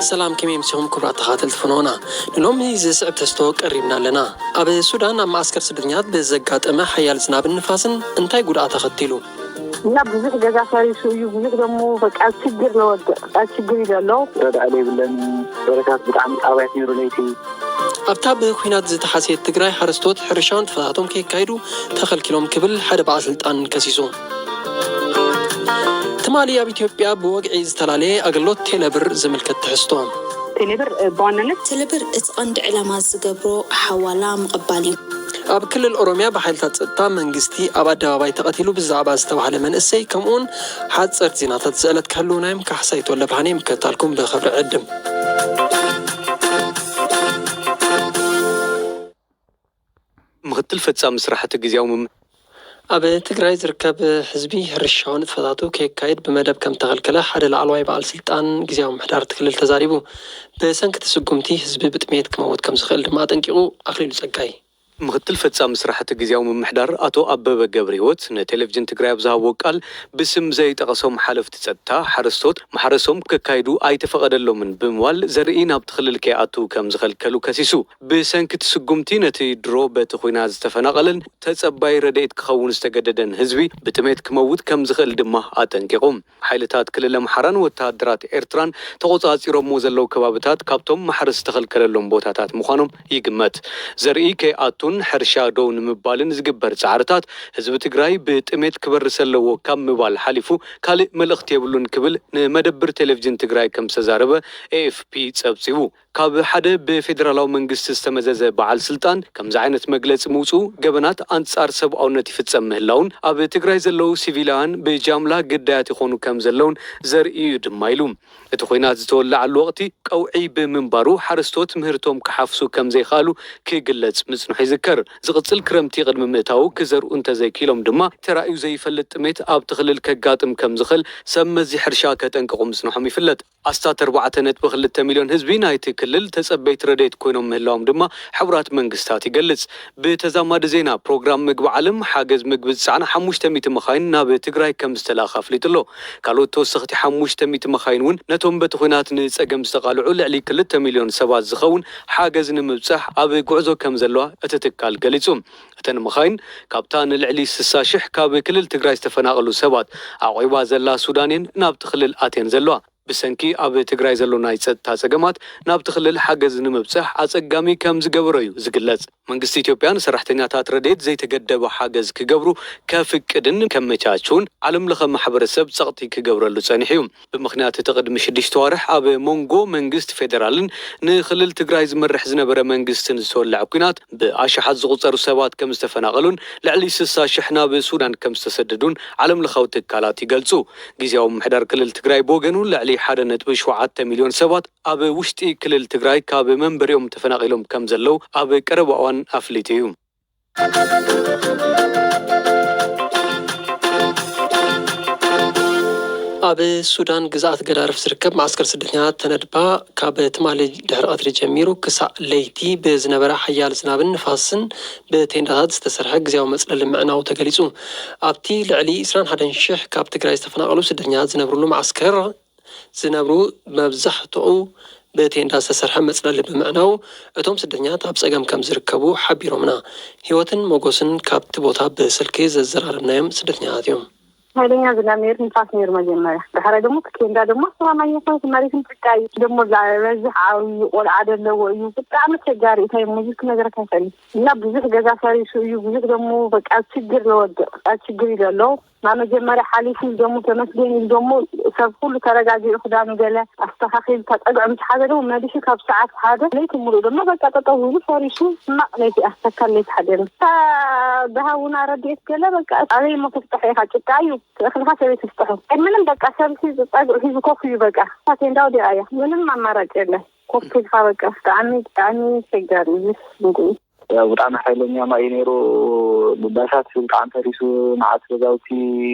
ሰላም፣ ከመይ ኣምሲኹም ክቡራት ተኸታተልቲ ፍኖና? ንሎሚ ዝስዕብ ተስቶ ቀሪብና ኣለና። ኣብ ሱዳን ኣብ መዓስከር ስደተኛታት ብዘጋጠመ ሓያል ዝናብን ንፋስን እንታይ ጉድኣት ኣኸቲሉ? እና ብዙሕ ገዛ ፈሪሱ እዩ፣ ብዙሕ ደሞ በቃ ኣብ ችግር ለወድቕ፣ ኣብ ችግር እዩ ዘሎ። ረድኣ ለይብለን፣ በረታት ብጣዕሚ ጣብያት ነይሩ ለይቲ። ኣብታ ብኲናት ዝተሓስየት ትግራይ ሓረስቶት ሕርሻ ንጥፈታቶም ከየካይዱ ተኸልኪሎም ክብል ሓደ በዓል ስልጣን ከሲሱ። ትማሊ ኣብ ኢትዮጵያ ብወግዒ ዝተላለየ ኣገልግሎት ቴሌብር ዝምልከት ትሕዝቶ። ቴሌብር፣ እ፣ ብዋናነት ቴሌብር እቲ ቀንዲ ዕላማ ዝገብሮ ሓዋላ ምቕባል እዩ። ኣብ ክልል ኦሮሚያ ብሓይልታት ጸጥታ መንግስቲ ኣብ ኣደባባይ ተቐቲሉ ብዛዕባ ዝተባህለ መንእሰይ ከምኡውን ሓጸርቲ ዜናታት ዝዕለት ክህልውና እዮም። ካሕሳይ ተወልደ ብርሃነ የምከታልኩም ብኸብሪ ዕድም። ምኽትል ፈጻሚ ስራሕቲ ግዝያዊ ምም- ኣብ ትግራይ ዝርከብ ህዝቢ ሕርሻዊ ንጥፈታቱ ከየካይድ ብመደብ ከም ተኸልከለ ሓደ ላዕለዋይ በዓል ስልጣን ግዝያዊ ምምሕዳር እቲ ክልል ተዛሪቡ። ብሰንኪ እቲ ስጉምቲ ህዝቢ ብጥሜት ክመውት ከም ዝኽእል ድማ ኣጠንቂቑ። ኣኽሊሉ ጸጋይ። ምኽትል ፈጻሚ ስራሕቲ ግዝያዊ ምምሕዳር ኣቶ ኣበበ ገብረ ህይወት ንቴሌቪዥን ትግራይ ኣብ ዝሃብዎ ቃል፣ ብስም ዘይጠቐሶም ሓለፍቲ ጸጥታ ሓረስቶት ማሕረሶም ከካይዱ ኣይተፈቐደሎምን ብምባል ዘርኢ ናብቲ ክልል ከይኣቱ ከም ዝኸልከሉ ከሲሱ። ብሰንኪ እቲ ስጉምቲ ነቲ ድሮ በቲ ኲናት ዝተፈናቐለን ተጸባይ ረድኤት ክኸውን ዝተገደደን ህዝቢ ብጥሜት ክመውት ከም ዝኽእል ድማ ኣጠንቂቑ። ሓይልታት ክልል ኣምሓራን ወተሃደራት ኤርትራን ተቖጻጺሮምዎ ዘለዉ ከባብታት ካብቶም ማሕረስ ዝተኸልከለሎም ቦታታት ምዃኖም ይግመት። ዘርኢ ከይኣቱን ሕርሻ ደው ንምባልን ዝግበር ጻዕርታት ህዝቢ ትግራይ ብጥሜት ክበርስ ኣለዎ ካብ ምባል ሓሊፉ ካልእ መልእኽቲ የብሉን ክብል ንመደብር ቴሌቪዥን ትግራይ ከም ዝተዛረበ ኤ ኤፍ ፒ ጸብጺቡ። ካብ ሓደ ብፌደራላዊ መንግስቲ ዝተመዘዘ በዓል ስልጣን ከምዚ ዓይነት መግለጺ ምውጽኡ ገበናት ኣንጻር ሰብኣውነት ይፍጸም ምህላውን ኣብ ትግራይ ዘለዉ ሲቪላውያን ብጃምላ ግዳያት ይኾኑ ከም ዘለውን ዘርኢ እዩ ድማ ኢሉ። እቲ ኲናት ዝተወለዓሉ ወቕቲ ቀውዒ ብምንባሩ ሓረስቶት ምህርቶም ክሓፍሱ ከም ዘይኸኣሉ ክግለጽ ምጽንሑ ይዝከር። ዝቕጽል ክረምቲ ቅድሚ ምእታዉ ክዘርኡ እንተዘይክኢሎም ድማ ተራእዩ ዘይፈልጥ ጥሜት ኣብቲ ክልል ከጋጥም ከም ዝኽእል ሰብ መዚ ሕርሻ ከጠንቅቑ ምጽንሖም ይፍለጥ። ኣስታት ኣርባዕተ ነጥቢ ክልተ ሚልዮን ህዝቢ ናይቲ ክልል ተጸበይቲ ረድኤት ኮይኖም ምህላዎም ድማ ሕቡራት መንግስታት ይገልጽ። ብተዛማዲ ዜና፣ ፕሮግራም ምግቢ ዓለም ሓገዝ ምግቢ ዝጸዓና ሓሙሽተ ሚእቲ መኻይን ናብ ትግራይ ከም ዝተላእከ ኣፍሊጡ ኣሎ። ካልኦት ተወሰኽቲ ሓሙሽተ ሚእቲ መኻይን እውን ነቶም በቲ ኲናት ንጸገም ዝተቓልዑ ልዕሊ ክልተ ሚልዮን ሰባት ዝኸውን ሓገዝ ንምብጻሕ ኣብ ጉዕዞ ከም ዘለዋ እቲ ትካል ገሊጹ። እተን መኻይን ካብታ ንልዕሊ ስሳ ሽሕ ካብ ክልል ትግራይ ዝተፈናቐሉ ሰባት ኣቑባ ዘላ ሱዳን እየን ናብቲ ክልል ኣትየን ዘለዋ። ብሰንኪ ኣብ ትግራይ ዘሎ ናይ ጸጥታ ጸገማት ናብቲ ክልል ሓገዝ ንምብጻሕ ኣጸጋሚ ከም ዝገበሮ እዩ ዝግለጽ። መንግስቲ ኢትዮጵያ ንሰራሕተኛታት ረድኤት ዘይተገደበ ሓገዝ ክገብሩ ከፍቅድን ከመቻችውን ዓለም ለኸ ማሕበረሰብ ጸቕጢ ክገብረሉ ጸኒሑ እዩ። ብምኽንያት እቲ ቅድሚ ሽዱሽተ ኣዋርሕ ኣብ መንጎ መንግስቲ ፌደራልን ንክልል ትግራይ ዝመርሕ ዝነበረ መንግስትን ዝተወልዐ ኲናት ብኣሽሓት ዝቑጸሩ ሰባት ከም ዝተፈናቐሉን ልዕሊ ስሳ ሽሕ ናብ ሱዳን ከም ዝተሰደዱን ዓለም ለኻዊ ትካላት ይገልጹ። ግዝያዊ ምምሕዳር ክልል ትግራይ ብወገኑ ልዕሊ ሓደ ነጥቢ ሸውዓተ ሚልዮን ሰባት ኣብ ውሽጢ ክልል ትግራይ ካብ መንበሪኦም ተፈናቒሎም ከም ዘለዉ ኣብ ቀረባ እዋን ኣፍሊጡ እዩ። ኣብ ሱዳን ግዝኣት ገዳርፍ ዝርከብ መዓስከር ስደተኛታት ተነድባ ካብ ትማሊ ድሕሪ ቀትሪ ጀሚሩ ክሳዕ ለይቲ ብዝነበረ ሓያል ዝናብን ንፋስን ብቴንዳታት ዝተሰርሐ ግዝያዊ መጽለሊ ምዕናው ተገሊጹ። ኣብቲ ልዕሊ ዕስራን ሓደን ሽሕ ካብ ትግራይ ዝተፈናቐሉ ስደተኛታት ዝነብርሉ መዓስከር ዝነብሩ መብዛሕትኡ ብቴንዳ ዝተሰርሐ መጽለሊ ብምዕናው እቶም ስደተኛታት ኣብ ጸገም ከም ዝርከቡ ሓቢሮምና። ህይወትን ሞጎስን ካብቲ ቦታ ብስልኪ ዘዘራረብናዮም ስደተኛታት እዮም። ሓይለኛ ዝናብ ነይሩ፣ ንፋስ ነይሩ መጀመርያ። ድሕራይ ደግሞ እቲ ቴንዳ ደግሞ ኣስተማማኝ ይኹን፣ መሬትን ጭቃ እዩ። ደሞ ዝበዝሕ ዓብዪ ቆልዓ ዘለዎ እዩ። ብጣዕሚ ኣስቸጋሪ እዩ። እንታይ እሞ ኢሉ ክነግረካ ኣይኽእልን። እና ብዙሕ ገዛ ፈሪሱ እዩ። ብዙሕ ደሞ በቃ ኣብ ችግር ለወድቕ፣ ኣብ ችግር እዩ ዘሎ። ናብ መጀመርያ ሓሊፉ ኢሉ ደሞ ተመስገን ኢሉ ደሞ ሰብ ኩሉ ተረጋጊዑ ክዳኑ ገለ ኣስተኻኺሉ ተጸግዑ ምስ ሓዘ ደሞ መሊሱ ካብ ሰዓት ሓደ ለይቲ ሙሉእ ደሞ በቃ ጠጠው ኢሉ ፈሪሱ። ሕማቕ ለይቲ ኣስተካል ለይቲ ሓደርና። እታ ዝሃቡና ረድኤት ገለ በቃ ኣበይ እሞ ተፍጥሖ ኢኻ፣ ጭቃ እዩ። እኽልኻ ሰበይ ትፍትሖ። ኣይ ምንም በቃ ሰብ ሒዙ ጸግዑ ሒዙ ኮፍ እዩ በቃ። እታ ቴንዳ ወዲቓ እያ። ምንም ኣማራጭ የለን። ኮፍ ኢልካ በቃ ብጣዕሚ ብጣዕሚ ኣስቸጋሪ እዩ። ስንጉ እዩ። ያው ብጣዕሚ ሓይለኛ ማይ እዩ ነይሩ። ብባሳት ብጣዕሚ ፈሪሱ፣ መዓት ገዛውቲ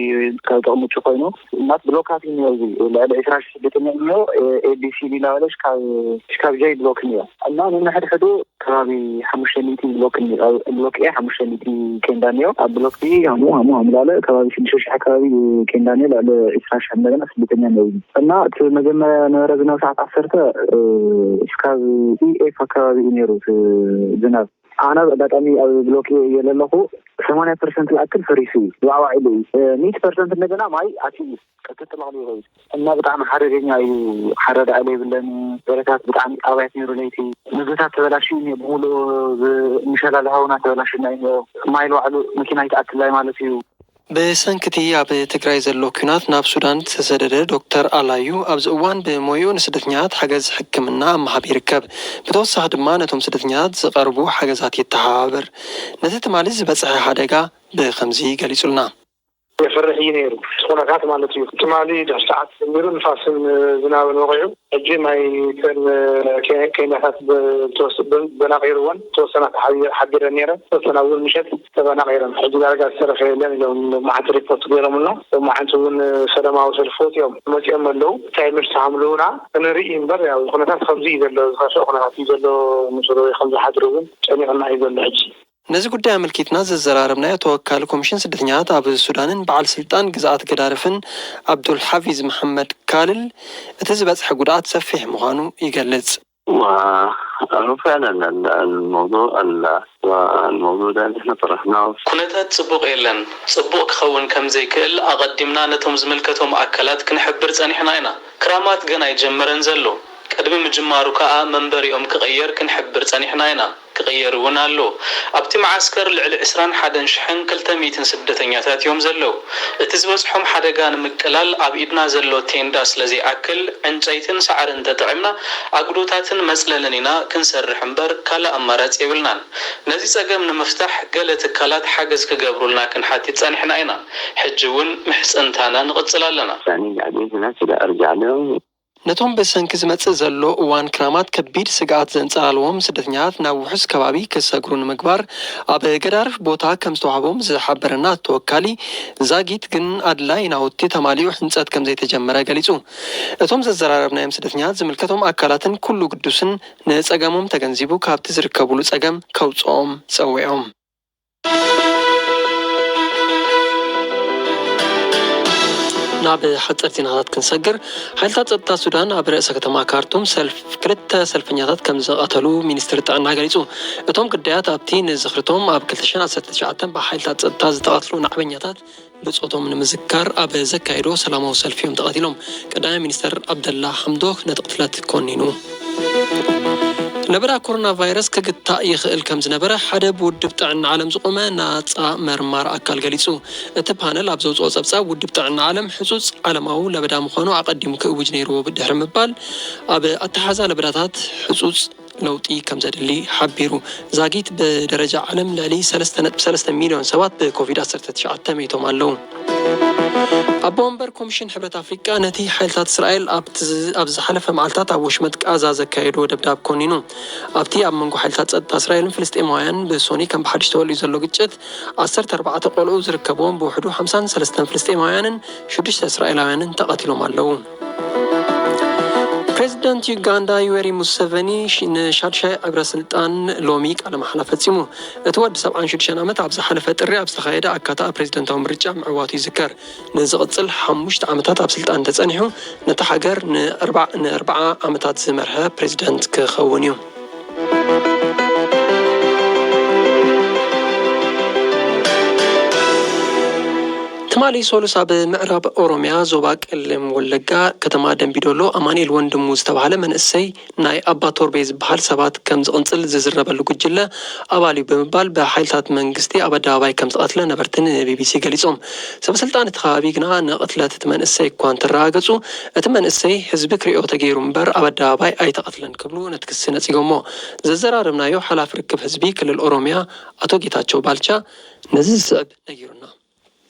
ካብ ጥቕሚ ውጪ ኮይኑ፣ እናት ብሎካት እዩ ነይሩ። እዚ ልዕሊ ዕስራ ሺሕ ስደተኛ እዩ ነይሩ። ኤ ቢ ሲ ዲ እናበለ ሽካብ ሽካብ ጀይ ብሎክ ነይሩ። እና ነንሕድሕዱ ከባቢ ሓሙሽተ ሚእቲ ብሎክ እኒ-፣ ኣብ ብሎክ ኤ ሓሙሽተ ሚእቲ ኬንዳ እኒኦ። ኣብ ብሎክ ቢ ሃሙ፣ ሃሙ፣ ሃሙ ላለ ከባቢ ሽዱሽተ ሺሕ ኣካባቢ ኬንዳ እኒኦ። ልዕሊ ዕስራ ሺሕ እንደገና ስደተኛ እኒኦ። እና እቲ መጀመርያ ነበረ ዝናብ ሰዓት ዓሰርተ፣ እ፣ እስካብ ኢ ኤፍ ኣካባቢ እዩ ነይሩ እቲ ዝናብ። ኣነ ኣጋጣሚ ኣብ ብሎክ ኤ እየ ዘለኹ። ሰማንያ ፐርሰንት ዝኣክል ፈሪሱ እዩ። ዋዕዋዕ ኢሉ እዩ። እ፣ ሚእቲ ፐርሰንት እንደገና ማይ ኣትዩ እዩ። ቀጥጥላሉ ይኸይድ። እና ብጣዕሚ ሓደገኛ እዩ። ሓረዳ ኢለ የብለን። በረታት ብጣዕሚ ኣባያት ነይሩ ለይቲ። ምግብታት ተበላሽዩ እዩ። ብምሉእ ብ-፣ ምሸላ ዝሃውና ተበላሽና እዩ። ማይ ንባዕሉ መኪና ይትኣትላይ ማለት እዩ። ብሰንክቲ ኣብ ትግራይ ዘሎ ኲናት ናብ ሱዳን ዝተሰደደ ዶክተር ኣላዩ ኣብዚ እዋን ብሞይኡ ንስደተኛታት ሓገዝ ሕክምና ኣብ ምሃብ ይርከብ። ብተወሳኺ ድማ ነቶም ስደተኛታት ዝቐርቡ ሓገዛት የተሓባብር። ነቲ ትማሊ ዝበፅሐ ሓደጋ ብኸምዚ ገሊጹልና። የፍርሕ እዩ ነይሩ። እቲ ኩነታት ማለት እዩ። ትማሊ ድሕሪ ሰዓት ጀሚሩ ንፋስን ዝናብን ወቂዑ፣ ሕጂ ማይ ተን ኬ-፣ ኬንያታት ብ-፣ ተወስ-፣ ብ-፣ በናቂርወን፣ ተወሰና ተሓቢ-፣ ሓቢረን ነይረን፣ ተወሰና እውን ምሸት ተበናቂረን። ሕጂ ዳርጋ ዝተረፈ የለን ኢሎም መዓት ሪፖርት ገይሮምልና። ሎማዓንቲ እውን ሰላማዊ ሰልፊ ወፂኦም መፂኦም ኣለዉ። እንታይ መልሲ ሃምልዉና ክንርኢ እምበር፣ ያው ኩነታት ከምዚ እዩ ዘሎ፣ ዝኸፍእ ኩነታት እዩ ዘሎ። ምስ ዶ ከም ዝሓድሩ እውን ጨኒቕና እዩ ዘሎ ሕጂ። ነዚ ጉዳይ ኣመልኪትና ዘዘራረብናዮ ተወካሊ ኮሚሽን ስደተኛታት ኣብ ሱዳንን በዓል ስልጣን ግዝኣት ገዳርፍን ኣብዱል ሓፊዝ መሓመድ ካልል፣ እቲ ዝበፅሐ ጉድኣት ሰፊሕ ምዃኑ ይገልጽ። و-، وفعلًا ال-، الموضوع ال-، والموضوع ده اللي احنا طرحناه. ኩነታት ጽቡቕ የለን። ጽቡቕ ክኸውን ከም ዘይክእል ኣቐዲምና ነቶም ዝምልከቶም ኣካላት ክንሕብር ጸኒሕና ኢና። ክራማት ገና ኣይጀመረን ዘሎ። ቅድሚ ምጅማሩ ከኣ መንበሪኦም ክቕየር ክንሕብር ጸኒሕና ኢና። ክቕየር እውን ኣሎ። ኣብቲ መዓስከር ልዕሊ ዕስራን ሓደን ሽሕን ክልተ ሚእትን ስደተኛታት እዮም ዘለዉ። እቲ ዝበጽሖም ሓደጋ ንምቅላል ኣብ ኢድና ዘሎ ቴንዳ ስለ ዘይኣክል፣ ዕንጨይትን ሳዕርን ተጠቒምና ኣጉዶታትን መጽለልን ኢና ክንሰርሕ እምበር ካልእ ኣማራጺ የብልናን። ነዚ ጸገም ንምፍታሕ ገለ ትካላት ሓገዝ ክገብሩልና ክንሓትት ጸኒሕና ኢና። ሕጂ እውን ምሕጽንታና ንቕጽል ኣለና። ثاني بعدين هناك إذا أرجع لهم. ነቶም ብሰንኪ ዝመጽእ ዘሎ እዋን ክራማት ከቢድ ስግኣት ዘንጸላለዎም ስደተኛታት ናብ ውሑስ ከባቢ ክሰግሩ ንምግባር ኣብ ገዳርፍ ቦታ ከም ዝተዋህቦም ዝሓበረና ተወካሊ ዛጊት ግን ኣድላይ ናውቲ ተማሊኡ ህንጸት ከም ዘይተጀመረ ገሊጹ። እቶም ዘዘራረብናዮም ስደተኛታት ዝምልከቶም ኣካላትን ኩሉ ግዱስን ንጸገሞም ተገንዚቡ ካብቲ ዝርከብሉ ጸገም ከውጽኦም ጸዊዖም። ናብ ሓፂር ዜናታት ክንሰግር፣ ሓይልታት ጸጥታ ሱዳን ኣብ ርእሰ ከተማ ካርቱም ሰልፍ-፣ ክልተ ሰልፈኛታት ከም ዝቐተሉ ሚኒስትሪ ጥዕና ገሊጹ። እቶም ግዳያት ኣብቲ ንዝኽርቶም ኣብ ክልተ ሽሕን ዓሰርተ ትሽዓተን ብሓይልታት ጸጥታ ዝተቐትሉ ናዕበኛታት ብጾቶም ንምዝካር ኣብ ዘካየዶ ሰላማዊ ሰልፊ እዮም ተቐቲሎም። ቀዳማይ ሚኒስተር ዓብደላ ሓምዶክ ነቲ ቅትለት ኮኒኑ። ለበዳ ኮሮና ቫይረስ ክግታእ ይኽእል ከም ዝነበረ ሓደ ብውድብ ጥዕና ዓለም ዝቖመ ናጻ መርማሪ ኣካል ገሊጹ። እቲ ፓነል ኣብ ዘውጽኦ ጸብጻብ፣ ውድብ ጥዕና ዓለም ሕጹጽ ዓለማዊ ለበዳ ምዃኑ ኣቐዲሙ ክእውጅ ነይርዎ ድሕሪ ምባል፣ ኣብ ኣተሓዛ ለበዳታት ሕጹጽ ለውጢ ከም ዘድሊ ሓቢሩ። ዛጊት ብደረጃ ዓለም ልዕሊ ሰለስተ ነጥቢ ሰለስተ ሚልዮን ሰባት ብኮቪድ ዓሰርተ ትሽዓተ መይቶም ኣለዉ። ኣቦ ወንበር ኮሚሽን ሕብረት ኣፍሪቃ ነቲ ሓይልታት እስራኤል ኣብቲ ዝ-፣ ኣብ ዝሓለፈ መዓልታት ኣብ ወሽመጥ ቃዛ ዘካየድዎ ደብዳብ ኮኒኑ። ኣብቲ ኣብ መንጎ ሓይልታት ጸጥታ እስራኤልን ፍልስጤማውያን ብሶኒ ከም ብሓድሽ ተወሊዑ ዘሎ ግጭት፣ ዓሰርተ ኣርባዕተ ቆልዑ ዝርከብዎም ብውሕዱ ሓምሳን ሰለስተን ፍልስጤማውያንን ሽዱሽተ እስራኤላውያንን ተቐቲሎም ኣለዉ። ፕሬዚደንት ዩጋንዳ ዩዌሪ ሙሰቨኒ ሽ-፣ ንሻድሻይ ዕብረ ስልጣን ሎሚ ቃለ መሓላ ፈጺሙ። እቲ ወዲ ሰብዓን ሽዱሽተን ዓመት ኣብ ዝሓለፈ ጥሪ ኣብ ዝተኻየደ ኣካታኣ ፕሬዚደንታዊ ምርጫ ምዕዋቱ ይዝከር። ንዝቕጽል ሓሙሽተ ዓመታት ኣብ ስልጣን እንተጸኒሑ፣ ነታ ሃገር ንኣርባ-፣ ንኣርብዓ ዓመታት ዝመርሐ ፕሬዚደንት ክኸውን እዩ። ትማሊ ሶሉስ ኣብ ምዕራብ ኦሮሚያ ዞባ ቄለም ወለጋ ከተማ ደምቢዶሎ ኣማኑኤል ወንድሙ ዝተባህለ መንእሰይ ናይ ኣባ ቶርቤ ዝበሃል ሰባት ከም ዝቕንጽል ዝዝረበሉ ጉጅለ ኣባል እዩ ብምባል ብሓይልታት መንግስቲ ኣብ ኣደባባይ ከም ዝተቐትለ ነበርቲ ንቢቢሲ ገሊጾም። ሰበስልጣን እቲ ከባቢ ግና ንቕትለት እቲ መንእሰይ እኳ እንተረጋገጹ፣ እቲ መንእሰይ ህዝቢ ክሪኦ ተገይሩ እምበር ኣብ ኣደባባይ ኣይተቐትለን ክብሉ ነቲ ክሲ ነጺጎሞ። ዘዘራረብናዮ ሓላፊ ርክብ ህዝቢ ክልል ኦሮሚያ ኣቶ ጌታቸው ባልቻ ነዚ ዝስዕብ ነጊሩና።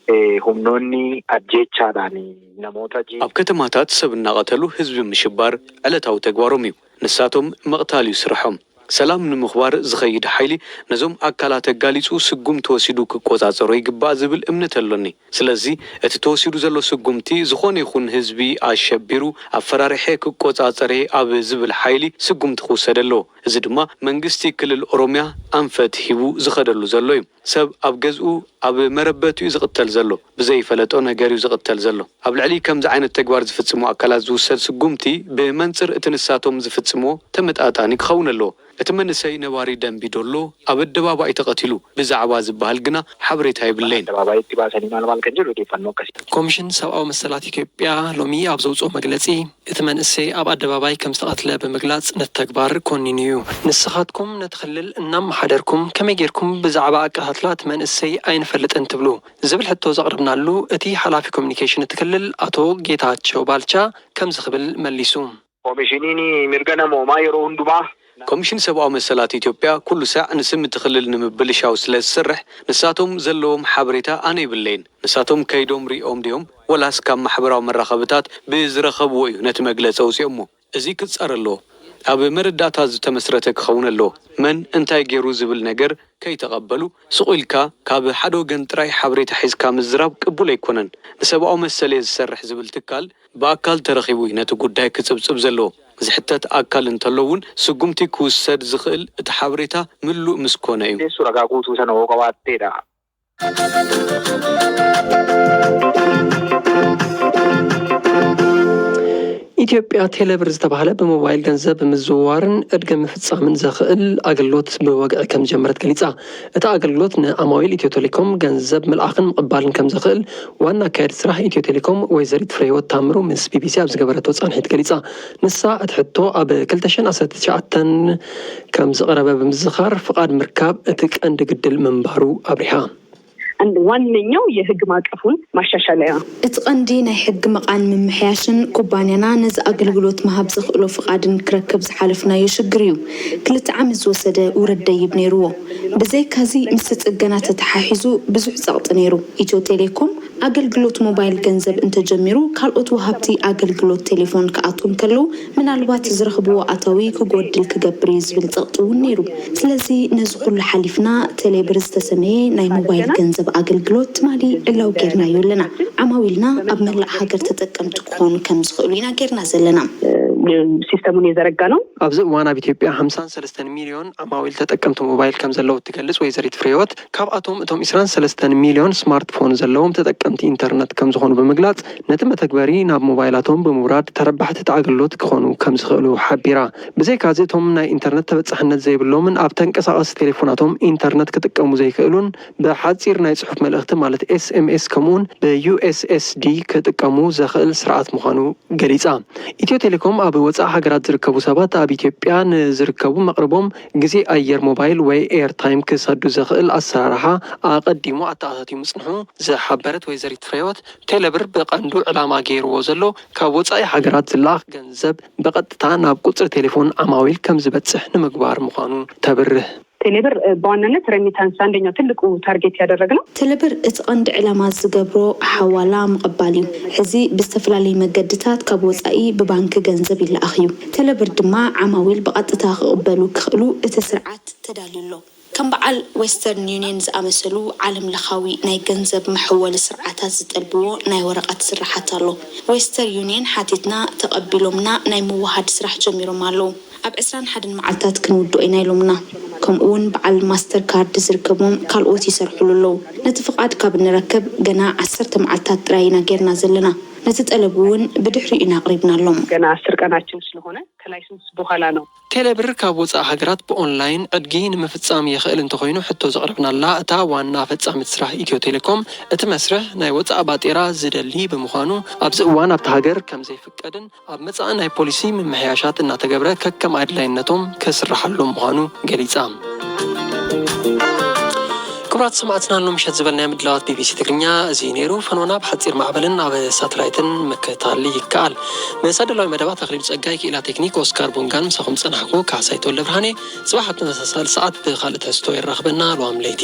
Eh, humnoonni ajjeechaadhaan namoota ji- ኣብ ከተማታት ሰብ እናቐተሉ ህዝቢ ምሽባር ዕለታዊ ተግባሮም እዩ። ንሳቶም ምቕታል እዩ ስርሖም። ሰላም ንምኽባር ዝኸይድ ሓይሊ ነዞም ኣካላት ኣጋሊጹ ስጉምቲ ወሲዱ ክቆጻጸሮ ይግባእ ዝብል እምነት ኣሎኒ። ስለዚ እቲ ተወሲዱ ዘሎ ስጉምቲ ዝኾነ ይኹን ህዝቢ ኣሸቢሩ ኣፈራሪሐ ክቆጻጸር እየ ኣብ ዝብል ሓይሊ ስጉምቲ ክውሰድ ኣለዎ። እዚ ድማ መንግስቲ ክልል ኦሮምያ ኣንፈት ሂቡ ዝኸደሉ ዘሎ እዩ። ሰብ ኣብ ገዝኡ ኣብ መረበቱ እዩ ዝቕተል ዘሎ። ብዘይፈለጦ ነገር እዩ ዝቕተል ዘሎ። ኣብ ልዕሊ ከምዚ ዓይነት ተግባር ዝፍጽሙ ኣካላት ዝውሰድ ስጉምቲ ብመንጽር እቲ ንሳቶም ዝፍጽምዎ ተመጣጣኒ ክኸውን ኣለዎ። እቲ መንእሰይ ነባሪ ደንቢ ዶሎ ኣብ ኣደባባይ ተቐቲሉ ብዛዕባ ዝበሃል ግና ሓበሬታ የብለይን። Addabaabayitti baasanii maal maal kan jedhu odeeffannoo akkasii. ኮሚሽን ሰብኣዊ መሰላት ኢትዮጵያ ሎሚ ኣብ ዘውፅኦ መግለፂ እቲ መንእሰይ ኣብ ኣደባባይ ከም ዝተቐትለ ብምግላፅ ነቲ ተግባር ኮኒኑ እዩ። ንስኻትኩም ነቲ ክልል እናመሓደርኩም ከመይ ጌርኩም ብዛዕባ ኣቀታትላ እቲ መንእሰይ ኣይንፈልጥን ትብሉ ዝብል ሕቶ ዘቕረብናሉ እቲ ሓላፊ ኮሚኒኬሽን እቲ ክልል ኣቶ ጌታቸው ባልቻ ከምዚ ክብል መሊሱ። Koomishiniin mirga namoomaa yeroo hundumaa ኮሚሽን ሰብኣዊ መሰላት ኢትዮጵያ ኩሉ ሳዕ ንስም እቲ ክልል ንምብልሻው ስለ ዝሰርሕ ንሳቶም ዘለዎም ሓበሬታ ኣነ ይብለይን። ንሳቶም ከይዶም ሪኦም ድዮም ወላስ ካብ ማሕበራዊ መራኸብታት ብዝረኸብዎ እዩ ነቲ መግለፂ ኣውፂኦሞ። እዚ ክፃረ ኣለዎ። ኣብ መረዳእታ ዝተመስረተ ክኸውን ኣለዎ። መን እንታይ ገይሩ ዝብል ነገር ከይተቐበሉ ስቕ ኢልካ ካብ ሓደ ወገን ጥራይ ሓበሬታ ሒዝካ ምዝራብ ቅቡል ኣይኮነን። ንሰብኣዊ መሰል እየ ዝሰርሕ ዝብል ትካል ብኣካል ተረኺቡ እዩ ነቲ ጉዳይ ክጽብጽብ ዘለዎ። ዝሕተት ኣካል እንተሎ እውን ስጉምቲ ክውሰድ ዝኽእል እቲ ሓበሬታ ምሉእ ምስ ኮነ እዩ። Teessu ragaa guutuu sana hoo qabaatteedha. ኢትዮጵያ ቴሌብር ዝተባህለ ብሞባይል ገንዘብ ምዝውዋርን ዕድገ ምፍፃምን ዘኽእል ኣገልግሎት ብወግዒ ከም ዝጀመረት ገሊፃ። እቲ ኣገልግሎት ንዓማዊል ኢትዮ ቴሌኮም ገንዘብ ምልኣኽን ምቕባልን ከም ዘኽእል ዋና ኣካያዲ ስራሕ ኢትዮ ቴሌኮም ወይዘሪት ፍሬህይወት ታምሩ ምስ ቢቢሲ ኣብ ዝገበረቶ ፃንሒት ገሊፃ። ንሳ እቲ ሕቶ ኣብ ክልተ ሽሕን ዓሰርተ ትሽዓተን ከም ዝቐረበ ብምዝኻር ፍቓድ ምርካብ እቲ ቀንዲ ግድል ምንባሩ ኣብሪሃ። አንድ ዋነኛው የህግ ማዕቀፉን ማሻሻለያ እቲ ቀንዲ ናይ ሕጊ መቓን ምምሕያሽን ኩባንያና ነዚ ኣገልግሎት ምሃብ ዘኽእሎ ፍቓድን ክረክብ ዝሓለፍናዮ ሽግር እዩ። ክልተ ዓመት ዝወሰደ ውረድ ደይብ ነይርዎ። ብዘይካዚ ምስቲ ጽገና ተተሓሒዙ ብዙሕ ጸቕጢ ነይሩ። ኢትዮ ቴሌኮም ኣገልግሎት ሞባይል ገንዘብ እንተጀሚሩ ካልኦት ወሃብቲ ኣገልግሎት ቴሌፎን ክኣትዉ እንከለዉ ምናልባት ዝረኽብዎ ኣታዊ ክጎድል ክገብር እዩ ዝብል ጸቕጢ እውን ነይሩ። ስለዚ ነዚ ኩሉ ሓሊፍና ቴሌብር ዝተሰመየ ናይ ሞባይል ገንዘብ ኣገልግሎት ትማሊ ዕላዊ ጌርናዮ ኣለና። ዓማዊልና ኣብ መላእ ሃገር ተጠቀምቲ ክኾኑ ከም ዝኽእሉ ኢና ጌርና ዘለና። ሲስተሙን የዘረጋ ነው። ኣብዚ እዋን ኣብ ኢትዮጵያ ሓምሳን ሰለስተን ሚልዮን ዓማዊል ተጠቀምቲ ሞባይል ከም ዘለዉ እትገልጽ ወይዘሪት ፍሬህይወት፣ ካብኣቶም እቶም ዒስራን ሰለስተን ሚልዮን ስማርትፎን ዘለዎም ተጠቀምቲ ኢንተርነት ከም ዝኾኑ ብምግላጽ፣ ነቲ መተግበሪ ናብ ሞባይላቶም ብምውራድ ተረባሕቲ እቲ ኣገልግሎት ክኾኑ ከም ዝኽእሉ ሓቢራ። ብዘይካዚ እቶም ናይ ኢንተርነት ተበጻሕነት ዘይብሎምን ኣብ ተንቀሳቐሲ ቴሌፎናቶም ኢንተርነት ክጥቀሙ ዘይክእሉን ብሓጺር ናይ ጽሑፍ መልእኽቲ ማለት ኤስኤምኤስ ከምኡውን ብዩኤስኤስዲ ክጥቀሙ ዘኽእል ስርዓት ምዃኑ ገሊጻ። ኢትዮ ቴሌኮም ኣብ ወጻኢ ሃገራት ዝርከቡ ሰባት ኣብ ኢትዮጵያ ንዝርከቡ መቕርቦም ግዜ ኣየር ሞባይል ወይ ኤርታይም ክሰዱ ዘኽእል ኣሰራርሓ ኣቐዲሙ ኣተኣታትዩ ምጽንሑ ዝሓበረት ወይዘሪት ፍሬህይወት፣ ቴሌብር ብቐንዱ ዕላማ ገይርዎ ዘሎ ካብ ወጻኢ ሃገራት ዝለኣኽ ገንዘብ ብቐጥታ ናብ ቁጽሪ ቴሌፎን ዓማዊል ከም ዝበጽሕ ንምግባር ምዃኑ ተብርህ። ቴሌብር በዋናነት ሬሚታንስ አንደኛው ትልቁ ታርጌት ያደረግነው። ቴሌብር እቲ ቀንዲ ዕላማ ዝገብሮ ሓዋላ ምቕባል እዩ። ሕዚ ብዝተፈላለዩ መገድታት ካብ ወፃኢ ብባንኪ ገንዘብ ይለኣኽ እዩ። ቴሌብር ድማ ዓማዊል ብቐጥታ ክቕበሉ ክኽእሉ እቲ ስርዓት ተዳልዩ ኣሎ። ከም በዓል ዌስተርን ዩኒየን ዝኣመሰሉ ዓለም ለኻዊ ናይ ገንዘብ መሐወሊ ስርዓታት ዝጠልብዎ ናይ ወረቐት ስርሓት ኣሎ። ዌስተር ዩኒየን ሓቲትና ተቐቢሎምና ናይ ምውሃድ ስራሕ ጀሚሮም ኣለዉ። ኣብ ዕስራን ሓደን መዓልታት ክንውድኦ ኢና ኢሎምና። ከምኡ እውን በዓል ማስተር ካርድ ዝርከቦም ካልኦት ይሰርሕሉ ኣለዉ። ነቲ ፍቓድ ካብ እንረክብ ገና ዓሰርተ መዓልታት ጥራይ ኢና ጌርና ዘለና። ነቲ ጠለብ እውን ብድሕሪኡ ኢና ኣቕሪብናሎም። ገና አስር ቀናችን ስለሆነ ከላይሰንስ በኋላ ነው። ቴሌብር ካብ ወፃኢ ሃገራት ብኦንላይን ዕድጊ ንምፍፃም የኽእል እንተኾይኑ ሕቶ ዘቕረብናላ እታ ዋና ፈፃሚት ስራሕ ኢትዮ ቴሌኮም እቲ መስርሕ ናይ ወፃኢ ባጤራ ዝደሊ ብምዃኑ ኣብዚ እዋን ኣብቲ ሃገር ከም ዘይፍቀድን ኣብ መጻኢ ናይ ፖሊሲ ምምሕያሻት እናተገብረ ከከም ኣድላይነቶም ክስርሓሎም ምዃኑ ገሊጻ። ክቡራት ሰማዕትና ሎም ምሸት ዝበልናዮ ምድላዋት ቢቢሲ ትግርኛ እዚ ነይሩ። ፈኖና ብሓጺር ማዕበልን ኣብ ሳተላይትን ምክትታል ይከኣል። መሳደላዊ መደባት ኣኽሊሉ ጸጋይ፣ ክኢላ ቴክኒክ ኦስካር ቡንጋን ምሳኹም ጸናሕኩ ካሕሳይ ተወልደ ብርሃኔ። ጽባሕ ኣብ ተመሳሳሊ ሰዓት ብኻልእ ተስቶ የራኽበና። ልዋም ለይቲ።